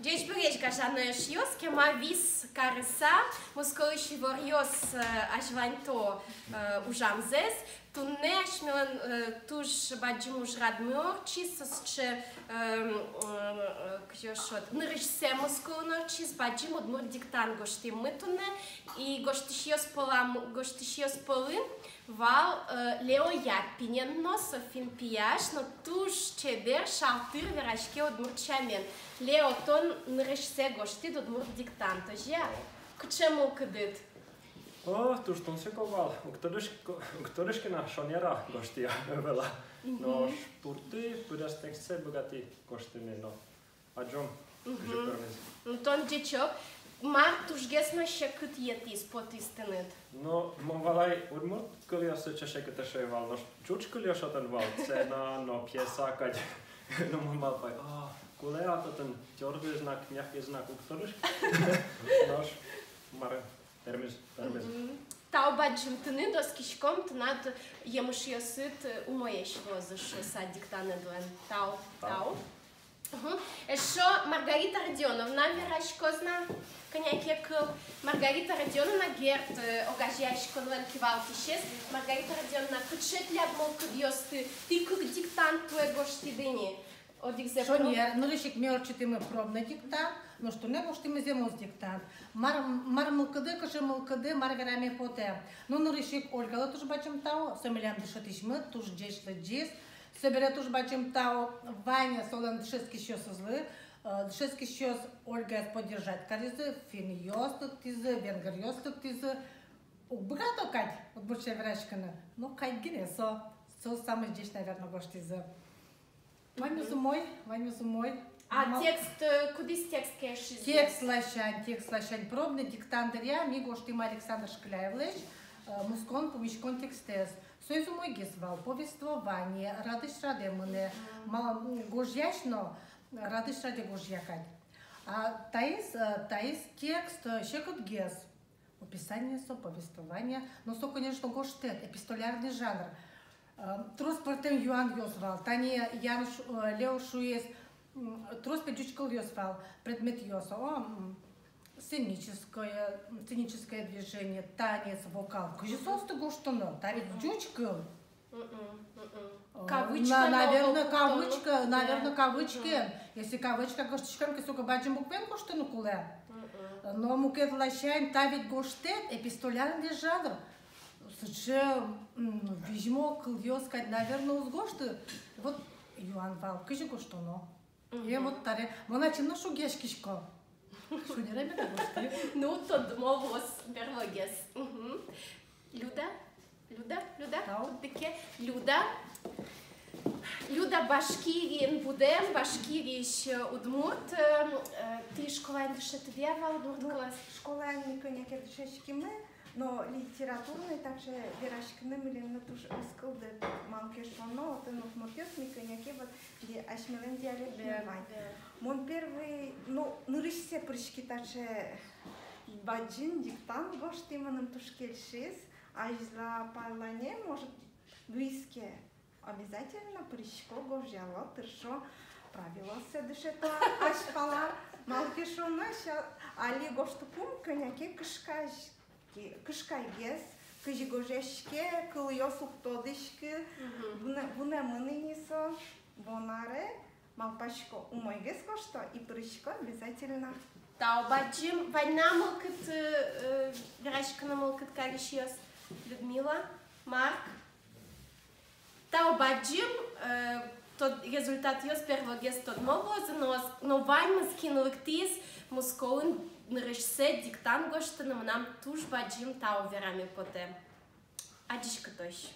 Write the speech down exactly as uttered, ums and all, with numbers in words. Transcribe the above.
Ӟечбуресь, гажано эшъёс, кема вис карыса, Мусколысь иворъёс, э, азьланьто, э, ужамзэс. Туннэ асьмелэн, э, туж бадӟым ужрадмы ортчиз, сыӵе, э, э, кызьы шуод, нырысьсэ Мусколын ортчиз, бадӟым удмурт диктант гожтӥмы туннэ. И гожтӥсьёс пӧлам-, гожтӥсьёс пӧлын вал, э, Лео Яппинен но, со финн пияш, но туж чебер, шалтыр вераське удмурт сямен. Лео, тон нырысьсэ гожтӥд удмурт диктант, озьы-а? О. Кыӵе мылкыдыд? О, туж тунсыко вал. Уг тодӥськы, уг тодӥськы на, шонер-а гожтӥ-а, ӧвӧл-а. Мгм. Нош туртӥ, быдэс текстсэ быгатӥ гожтыны но. Адӟом, мгм, кызьы пӧрмиз. Ну, тон ӟечок. Мар тужгес но секыт йӧтӥз, потӥз тыныд? Ну, мон валай, удмурт кылъёсы сыӵе секыт эшшо ӧй вал, нош ӟуч кылъёс отын вал, сцена но, пьеса кадь. Ну, мон малпай, а, кулэ-а татын твёрдый знак, мягкий знак, уг тодӥськы. Нош мар, пӧрмиз, пӧрмиз. Мгм. Тау бадӟым тыныд, оскиськом, тынад емышъёсыд умоесь луозы шуыса диктантэдлэн. Тау, тау. Тау. Мгм. Эшшо Маргарита Родионовна вераськоз на кӧня ке кыл. Маргарита Родионовна, Герд, э, огазеяськонлэн кивалтӥсез. Маргарита Родионовна, кыӵе тӥляд мылкыдъёсты, тӥ кык диктант туэ гожтӥды ни? Одӥгзэ про- Шонер, нырысь ик ми ортчытӥмы пробный диктант, нош туннэ гожтӥмы зэмос диктант. Мар, мар мылкыды, кыӵе мылкыды, мар вераме потэ. Ну, нырысь ик Ольгалы туж бадӟым тау, со милям дышетӥсьмы, туж ӟеч лыдӟиз. Собере туж бадӟым тау Ване, солэн дышетскисьёсызлы, э, дышетскисьёс Ольгаез поддержать каризы, финнъёс лыктӥзы, венгръёс лыктӥзы. Уг быгато кадь удмуртча вераськыны, но кадь гинэ со, со самой ӟеч, наверно, гожтӥзы. Ваньмыз умой, ваньмыз умой. А мал- текст, э, кудӥз текст кельшиз? Текст ласянь, текст ласянь. Пробный диктант дыръя ми гожтӥмы Александр Шкляевлэсь, э, «Мускон пумиськон» текстэз. Соиз умойгес вал, повествование, радысь радэ мынэ, мгм, ма-, м, гожъясь но радысь радэ гожъя кадь. А таиз, э, таиз текст, э, секытгес. Описание со, повествование, но со, конечно, гожтэт, эпистолярный жанр. Э, трос пӧртэм юанъёс вал. Тани Ян ш-, э, Лео шуиз, м, трос пе ӟуч кылъёс вал, предметъёс, о, м, сценическое, м, сценическое движение, танец, вокал. Кызьы соосты гожтоно, та ведь ӟуч кыл. Мгм, мгм. Э, кавычка, на-, наверно, но кавычка, наверно, кавычка. Мгм. Если кавычка гожтӥськом ке, соку бадӟым букваен гожтыны кулэ. Мгм. Но мукет ласянь, та ведь гожтэт, эпистолярный жанр. Сыӵе, м, визьмо кылъёс кадь, наверно, уз гожты. Вот юан вал, кызьы гожтоно. Мгм. Э, вот таре. Мон ачим но шугъяськисько. Шонер-а мед гожтӥ? Ну, тодмо луоз берлогес. Мгм. Люда? Люда? Люда? Тау. Кутӥ ке. Люда. Люда Башкириын будэм, Башкириысь, э, удмурт, э, э, тӥ школаын дышетӥды-а вал удмурт кылэз? Ну, школаын ми кӧня ке дышетскимы, но литературной таӵе вераськыны милемлы туж ӧз кылды, малы ке шуоно, отын удмуртъёс, ми кӧня ке вот ди-, асьмелэн диалектмы вань. Бен, бен. Мон первый, ну, нырысьсэ пыриськи таӵе бадӟым диктант гожтӥ, мыным туж кельшиз. Азьлапалане, может, вуиз ке, обязательно пырисько, гожъяло, тыршо, правилоссэ дышето азьпала. Малы ке шуоно, ся-, али гожтыкум кӧня ке кышкась-, ки-, кышкайгес, кызьы гожъяське, кылъёс уг тодӥськы, мгм, вунэ-, вунэмын ини со, вон аре, малпасько, умойгес гожто и пырисько обязательно. Тау бадӟым. Вань-а мылкыд, э, вераськыны мылкыд карисьёс? Людмила, Марк? Тау бадӟым, э, тод-, результатъёс берлогес тодмо луозы, но, но ваньмыз, кин лыктӥз Мускоын нырысьсэ диктант гожтыны, мынам туж бадӟым тау вераме потэ. Адӟиськытозь.